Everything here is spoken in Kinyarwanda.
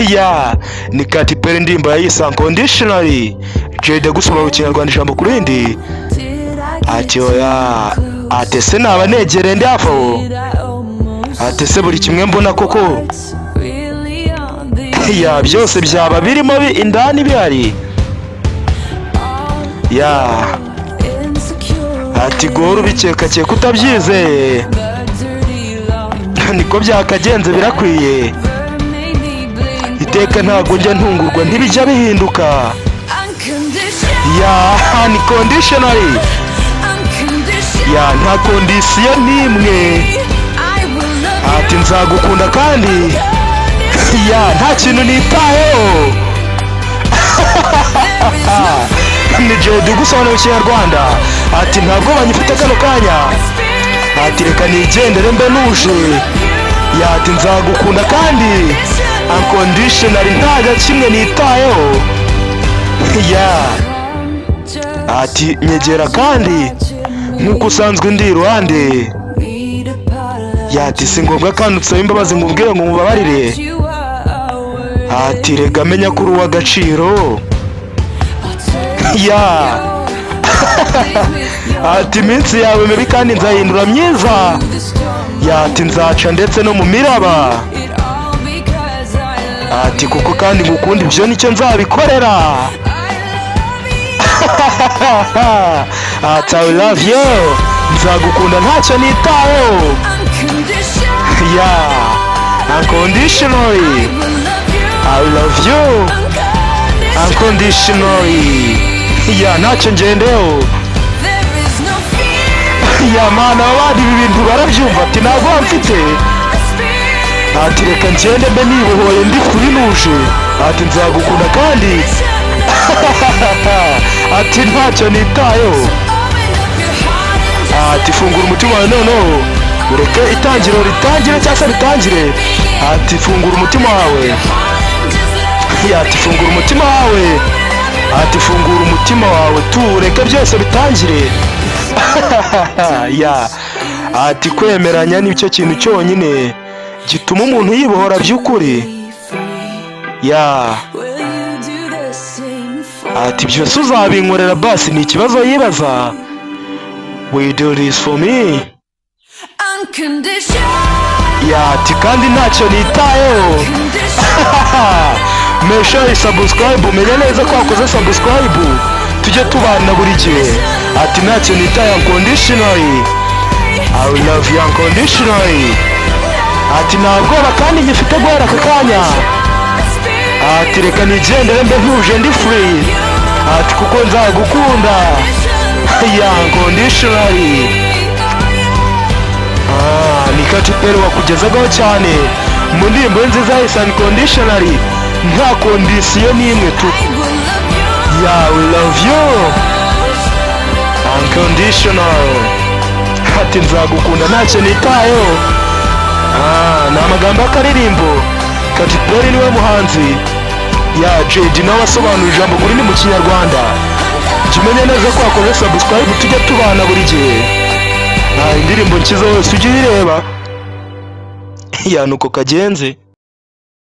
Ya, ni Katy Perry, indirimbo yayise Unconditionally. Jade gusobanura Ikinyarwanda ijambo ku rindi. Ati oya, ati ese naba negereye ndi hafi aho? Ati ese buri kimwe mbona koko, ya, byose byaba birimo indani bihari? Ya, ati guhora ubikekakeka utabyizeye, niko byakagenze, birakwiye. Iteka ntabwo njya ntungurwa, ntibijya bihinduka. Ya, unconditionally, ya, nta condition n'imwe. Ati nzagukunda kandi, ya, nta kintu nitayeho. Ni Jody ugusobanura Ikinyarwanda. Ati ntabwo banyifite kano kanya. Ati reka nigendere mbe nuje. Ya, ati nzagukunda kandi unconditionally, nta na kimwe nitayeho. Ya, ati nyegera kandi nk'uko usanzwe ndi iruhande. Ya, ati si ngombwa kandi unsaba imbabazi ngo umbwire ngo mubabarire. Ati rega menya ko uri uw'agaciro. Ya, ati iminsi yawe mibi kandi nzahindura myiza. Ya, ati nzaca ndetse no mu miraba. Ati kuko kandi ngukunda, ibyo nicyo nzabikorera. Ati I love you, nzagukunda ntacyo nitayeho. Ya, unconditionally, I love you unconditionally. Ya, ntacyo ngendeho. Ya mana, abandi ibi bintu barabyumva. Ati ntabwo mfite. Ati reka ngende mbe nibohoye, ndi free, nuje. Ati nzagukunda kandi, ati ntacyo nitayeho. Ati fungura umutima wawe noneho, ureke itangiriro ritangire cyangwa se ritangire. Ati fungura umutima wawe. Ati fungura umutima wawe. Ati fungura umutima wawe, tureke byose bitangire. Ya, ati kwemeranya nicyo kintu cyonyine gituma umuntu yibohora by'ukuri. Ya, ati byose uzabinkorera basi? Ni ikibazo yibaza. Will you do this for me? Ya, ati kandi ntacyo nitayeho. Make sure you subscribe, umenya neza ko wakoze subscribe, tujye tubana buri gihe. Ati ntacyo nitaye, unconditionally, I will love you unconditionally. Ati nta bwoba kandi ngifite guhera aka kanya. Ati reka nigendere mbe ntuje, ndi free. Ati kuko nzagukunda, ya, unconditionally. Ah, ni Katy Perry wakugezagaho cyane mu ndirimbo ye nziza yise Unconditionally, nta condition n'imwe tu. Yeah, we love you unconditional. Ati nzagukunda ntacyo nitayeho. Ah, ni amagambo y'akaririmbo. Katy Perry niwe muhanzi. Ya, JD nawe asobanura ijambo kuri ni mu Kinyarwanda. Jya umenya neza ko wakoze subscribe, tujya tubana buri gihe. Nta indirimbo nshyizeho wese ujye uyireba. Ya, nuko kagenze.